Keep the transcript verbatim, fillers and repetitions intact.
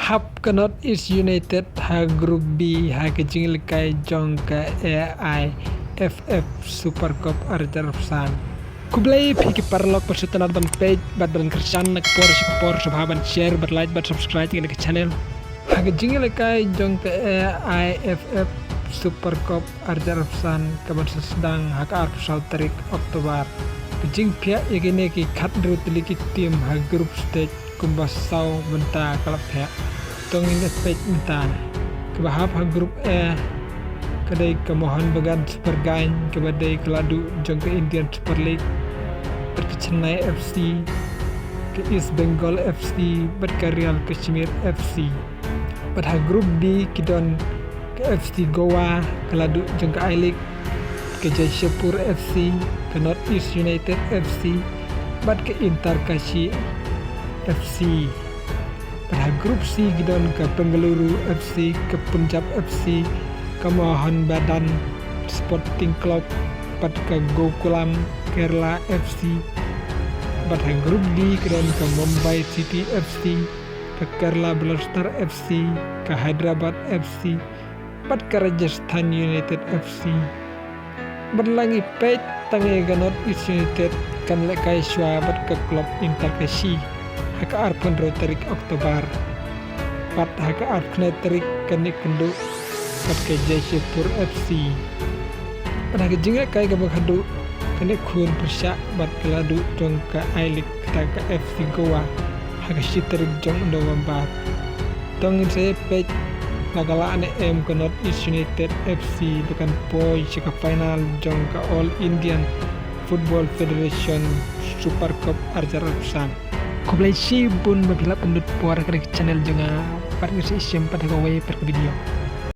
Hap ka North East United ha Group B ha ka jingïalehkai jong ka A I F F Super Cup ar hajar arphew san. Khublei phi ki paralok, bad sngewtynnat ban peit bad ban kyrshan na ka por sha ka por, sngewbha ban share bad like bad subscribe ïa kane ka channel. Ha ka jingïalehkai jong ka A I F F Super Cup ar hajar arphew san kaban sa sdang ha ka arphew saw tarik October, ka jingphiah ïa kine ki khathynriew tylli ki team ha group stage kumba saw bynta ka la phiah. To ngin ïa peit mynta. Kaba hap ha Group A ka dei ka Mohun Bagan Super Giant, kaba dei ka lahduh jong ka Indian Super League, bad ka Chennai F C, ka East Bengal F C bad ka Real Kashmir F C. Bad ha Group B ki don ka F C Goa, ka lahduh jong ka I-League, ka Jamshedpur F C, ka North East United F C bad ka Inter Kashi F C. Bad ha Group C ki don ka Bengaluru F C, ka Punjab F C, ka Mohun Bagan Sporting Club bad ka Gokulam Kerala F C. Bad ha Group D ki don ka Mumbai City F C, ka Kerala Blaster F C, ka Hyderabad F C bad ka Rajasthan United F C. Bad lada ngi peit tang ïa ka North East United, kan lehkai shuwa bad ka club Inter Kashi ha ka arphew hynriew tarik October. Bad ha ka arphew khyndai tarik kan ïakynduh bad ka Jamshedpur F C. Bad ha ka jinglehkai kaba khadduh kan ïakhun pyrshah bad ka lahduh jong ka I-League, kata ka F C Goa, ha ka shi tarik jong November. To ngin sa ïa peit lada ka lah ne em ka North East United F C ba kan poi sha ka final jong ka All Indian Football Federation Super Cup ar hajar arphew san. Khublei shibun ba phi la pynlut por ha ka channel jong nga, bad ngin sa ïashem pat ha kawei pat ka video.